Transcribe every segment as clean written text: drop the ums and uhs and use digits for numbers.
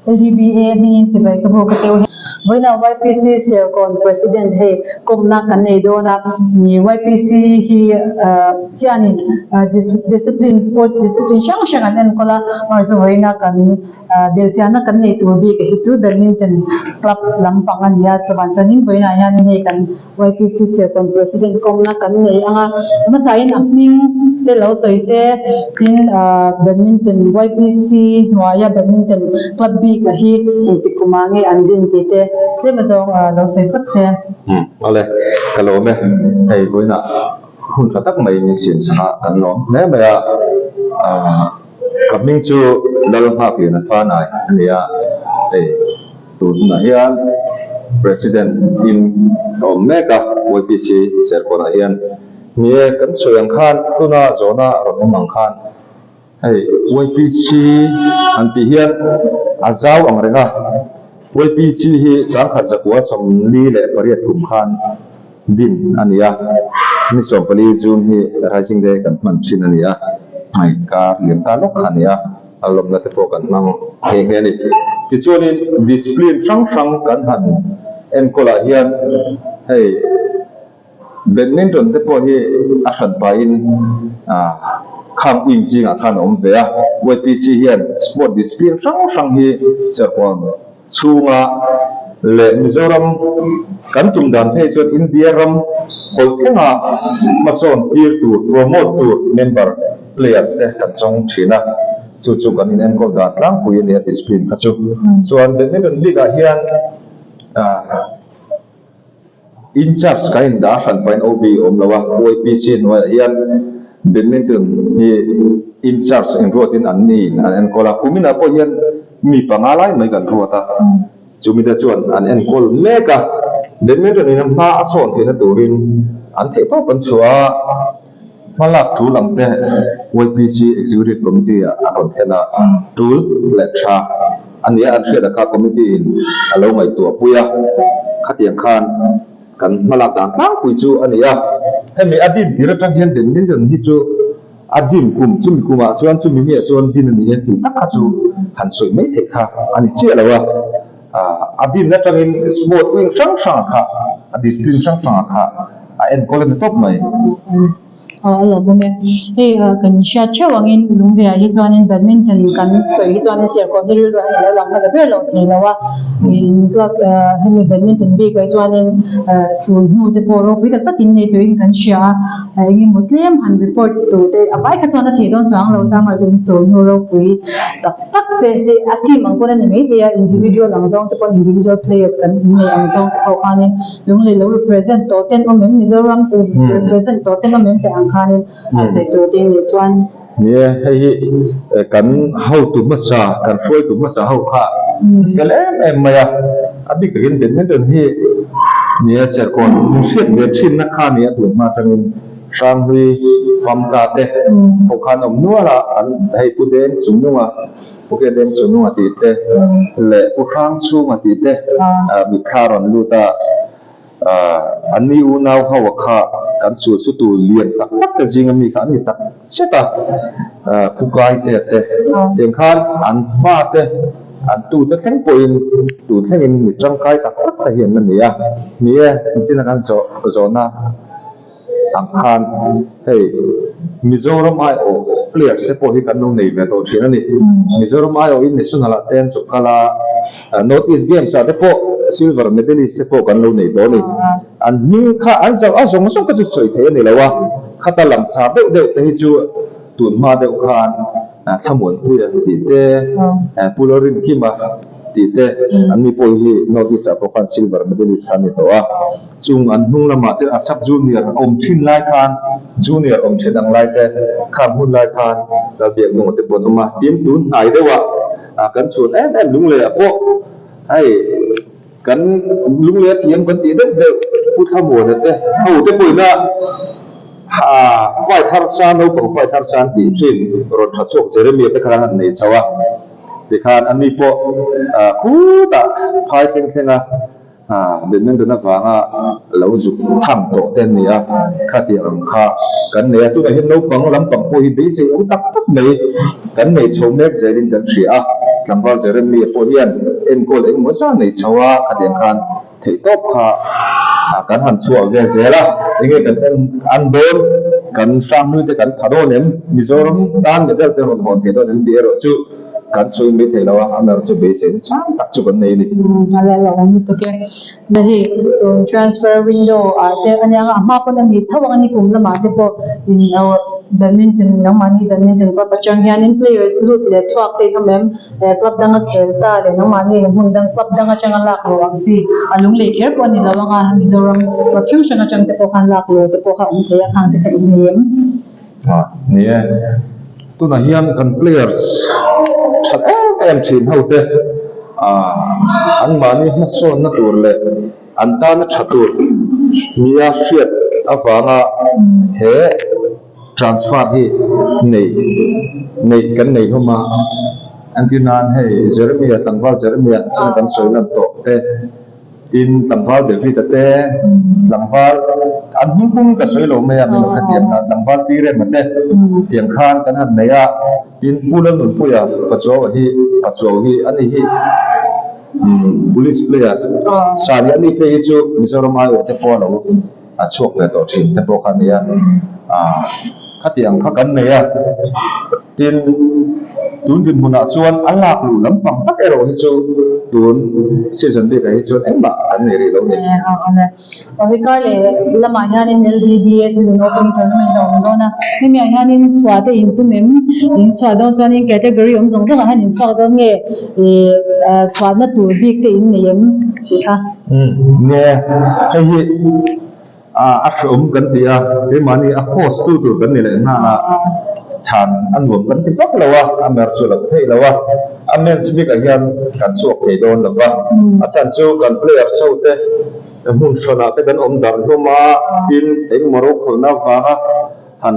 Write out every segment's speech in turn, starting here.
LDBA hmingin chibai ka bawk a cheu. Vawiina YPC Serkawn President hei kawmna kan nei dawn a, YPC hi hianin discipline, sports discipline hrang hrang an enkawl a, amaherawhchu vawiina kan belhchianna kan nei tur bik hi chu badminton club lampang a ni a, chuvang chuanin vawiinah hian hei kan YPC Serkawn President kawmna kan nei ang a, hmasain a hming te lo sawi se, tin Badminton YPC hnuaia Badminton Club bik a hi engtik kumah nge an din tih te tlem azawng lo sawi phawt se. Umm awle, ka lawm e, hei vawiinah hun tha tak mai min siam chhang a, kan lawm hle mai a, ka hming chu Lalnghakliana Fanai a ni a, hei. Tun hunah hian President in a awm mek a, YPC Serkawnah hian. Ni e, kan sawi ang khan tuna zawhna rawn awm ang khan hei YPC han tih hian a zau ang reng a, YPC hi 1948 kum khan din a ni a, ni 14 June hi Rising Day kan hman thin a ni a, hei kar liam ta lawk kha a ni a. A lawmna te pawh kan hmang nghe nghe a ni. Tichuanin discipline hrang hrang kan han enkawlah hian hei badminton te pawh hi a hran pahin khang wing zingah khan a awm ve a. YPC hian sport discipline hrang hrang hi serkawn chhunga leh Mizoram kan tum dan phei chuan India ram hawlh thlenga hmasawn tir tur, promote tur member players te kan chawng thin a, chu chu kan inenkawl dan tlangpui a nia discipline kha chu. Chuan badminton bik ah hian In charge kan in dah hran pahin OB a awm lo a, YPC hnuaiah hian badminton hi in charge inruatin an niin an enkawl a, kuminah pawh hian mi panga lai mai kan ruat a, chumite chuan an enkawl mek a, badminton in a hma a sawn theihna turin an theihtawp an chhuah a, hmalak tul ang te YPC Executive Committee ah an rawn thlen a, tul leh tha. A nia, an hriat a kha committee in a lo ngaihtuah pui a, khatiang khan kan hmalak dan tlangpui chu a ni a. Hemi a din tir atang hian badminton hi chu a din kum, chumi kumah chuan chumi miah chuan din a ni e tih tak kha chu han sawi mai theih kha a ni chiah lo a. A din atangin sport wing hrang hranga kha, a discipline hrang hranga kha a enkawl a ni tawp mai. Aw a lawm awm e. Hei kan hriat theuh angin Lungleiah hi chuanin badminton kan sawi hi chuanin Serkawn hi rilru a ni lo lang hmasa ber lo thei lo a. In club hemi badminton bikah hi chuanin sul hnu te pawh ropui tak takin nei turin kan hria a. Eng emaw tlem han report tur te a vai kha chuan a thei dawn chuang lo ta amaherawhchu in sul hnu ropui tak tak te hei a team ang pawn a ni maithei a individual ang zawng te pawn individual players kan nei ang zawng te pawh khanin Lunglei lo represent tawh ten awm em? Mizoram represent tawh ten awm em tih ang khanin a sawi tur te nih chuan. Ni e, hei hi kan hotu hmasa, kan hruaitu hmasa ho kha a fel em em mai a, a bik takin badminton hi ni e Serkawn hriat ve thinna kha ni a tun hma atangin Hranghlui Famta te pawh khan awm nual a, an hei Pu Deng Chungnunga Pu Ke Deng Chungnunga tih te leh Pu Hrang Chhunga tih te mitthla rawn lut a, an ni unau ho a kha kan chul chu tur lian tak tak te zinga mi kha an ni tak zet a, Pu Kai te te tiang khan an fa te an tu te thleng pawhin tun thlengin mi tangkai tak tak te hi an la ni a, ni e, engchina kan zawh zawhna. Ang khan hei Mizoram aiawh players te pawh hi kan lo nei ve tawh thin a ni. Mizoram aiawhin national ah te an chuk kal a, North East Games ah te pawh silver medalist te pawh kan lo nei tawh a ni. An hming kha an zawh a zawng zawng kha chu sawi theih a ni lo a, khata langsar deuh deuh te hi chu tun hma deuh khan Thlamuanpuia tih te, Pu Lalrinkima tih te an ni pawh hi North East ah pawh khan silver medalist kha an ni tawh a. Chung an hnung lamah te a sub junior awm thin lai khan junior awm then ang lai te khang hun lai khan Lalbiaknunga te pawh an awm a, tin tun hnai deuh ah kan chhun em em Lungleiah pawh hei kan Lungleia thiam kan tih deuh deuh Pu Thlamuana te ho te pawhin a fight harsa naupang fight harsa an tih thin rawn tha chhuak Jeremia te khan an nei chho a tikhan ani pawh khutah phai thleng thleng a. Badminton avanga lo zuk thang tawh te an ni a, khatiang ang kha kan nei a. Tunah hian naupang lampang pawh hi beisei awm tak tak mai kan nei chho mek zelin kan hria a, tlangval Jeremia pawh hian enkawl engemaw zah nei chho a, khatiang khan theihtawp kha kan han chhuah ve zel a, enge kan en an dawn, kan hranghlui te kan pha dawn em, Mizoram tan medal te rawn hawn thei dawn em tih erawh chu kan sawi mai thei lo a, amaherawh chu beiseina sang tak chu kan nei a ni. A la lo awm lutuk e. Na hei tun transfer window ah te a nia a hma pawn a ni tho ang a ni kum lamah te pawh in badminton nangmahni badminton club atang hianin players lut leh chhuak te in awm em? Club danga khel ta leh nangmahni eng hmun dang club dang atanga lak luh ang chi a lunglei kher pawh a ni lo ang a, Mizoram club hrang hrang atang te pawh khan lak luh te pawh kha a awm thei a, khang te kha in nei em? A ni e, tunah hian kan players that em em thin ho te anmahni hmasawnna tur leh an tana tha tur nia hriat avanga he transfer hi neih neih kan nei hlawm a, entir nan hei Jeremia tlangval Jeremia chin kan sawi lan tawh te. Tin, tlangval David-a te, tlangval, an hmingpum ka sawi lo mai a, min lo hrethiam na, tlangval Tirema te tiang khan kan han nei a, tin Pu Lalnunpuia Pachuau hi, Pachuau hi a ni hi Police player sa a ni, a ni phei hi chu Mizoram aiawh te pawh a lo chhuak ve tawh thin te pawh kha a ni a, khatiang kha kan nei a. Tin, tun dinhmunah chuan a lak luh lampang tak erawh hi chu tun season bikah hi chuan engmah kan nei rih lo ni. Aw hei kar leh lamah hianin LDBA season opening tournament a awm dawn a, hemi ah hianin chhuah te in tum em? In chhuah dawn chuanin category awm zawng zawngah hian in chhuak dawn nge ih chhuahna tur bik te in nei em tih kha? Nge hei hi. A hrehawm kan ti a, keimahni a host tu tur kan ni leh nghal a, chhan a nuam kan ti vak lo a, a mer chu a lo theih lo a, a men's bikah hian kan chhuak thei dawn lo va, a chhan chu kan players ho te hmun hranah te kan awm darh hlawm a, tin engmaw rokhawlhna avanga han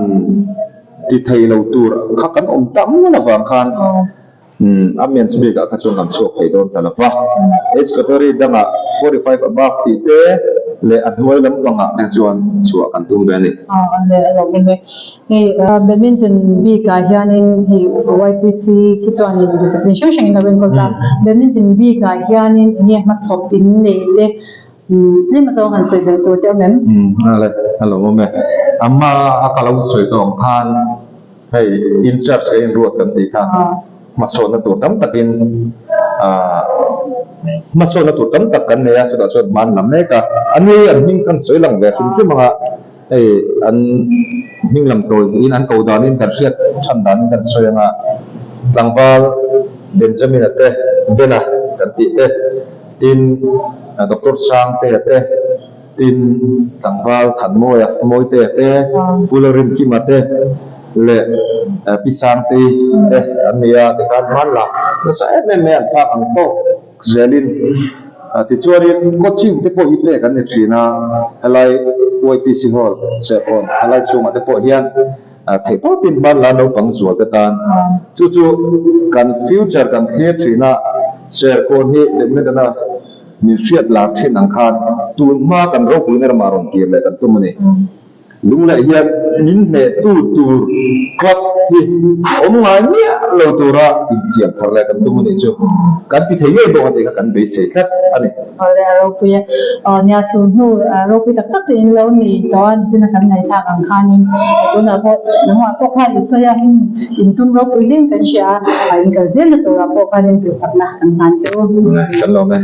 ti thei lo tur kha kan awm tak nual avang khan. Umm, a men's bikah kha chuan kan chhuak thei dawn ta lo va. Age category dangah 45 above tih te leh a hnuai lampangah te chuan chhuah kan tum ve a ni. Aw a le a lo awm e. Hei badminton bikah hianin hei YPC khi chuanin discipline hrang hrangin a lo enkawl ta. Badminton bikah hianin enge hmachhawp in nei te tlem a zawng han sawi belh tur te awm em? Umm, a le a lo awm e. A hma a ka lo sawi tawh ang khan. Hei in charge ka inruat kan tih kha hmasawnna tur tam takin hmasawnna tur tam tak kan nei a, chutah chuan hma an la mek a, a ni an hming kan sawi lang ve hrim hrim ang a, hei an hming lam tawi in an ko danin kan hriat than danin kan sawi ang a, tlangval Benjamin-a te, Bena kan tih te, tin Doctor Sangtea te. Tin, tlangval Thanmawia, Mawitea te, Pu Lalrinkima te leh Pi Sangtei te an ni a, tikhan hmanla nasa em em mai an phak ang tawk zelin. Tichuanin coaching te pawh hi pek an ni thin a, helai YPC Hall Serkawn helai chhungah te pawh hian theihtawpin hmanla naupang zual te tan chu chu kan future kan thlir thin a, Serkawn hi badminton-a Min hriat lar thin ang khan tun hma kan ropuina ramah rawn kir leh kan tum a ni. Lungleh hian min hnehtu tur club hi awm ngai miah lo tura insiam thar leh kan tum a nih chu. Kan ti thei ngei bawk a tih kha kan beisei tlat a ni. Awle a ropui e. Aw nia chu hnu ropui tak tak te in lo ni tawh a nichina kan ngaihthlak ang khanin tunah pawh nangmah pawh khan i sawi a in tum ropui hle in kan hria a, in kal zelna turah pawh khanin duhsakna kan hlan che u. Kan lawm e.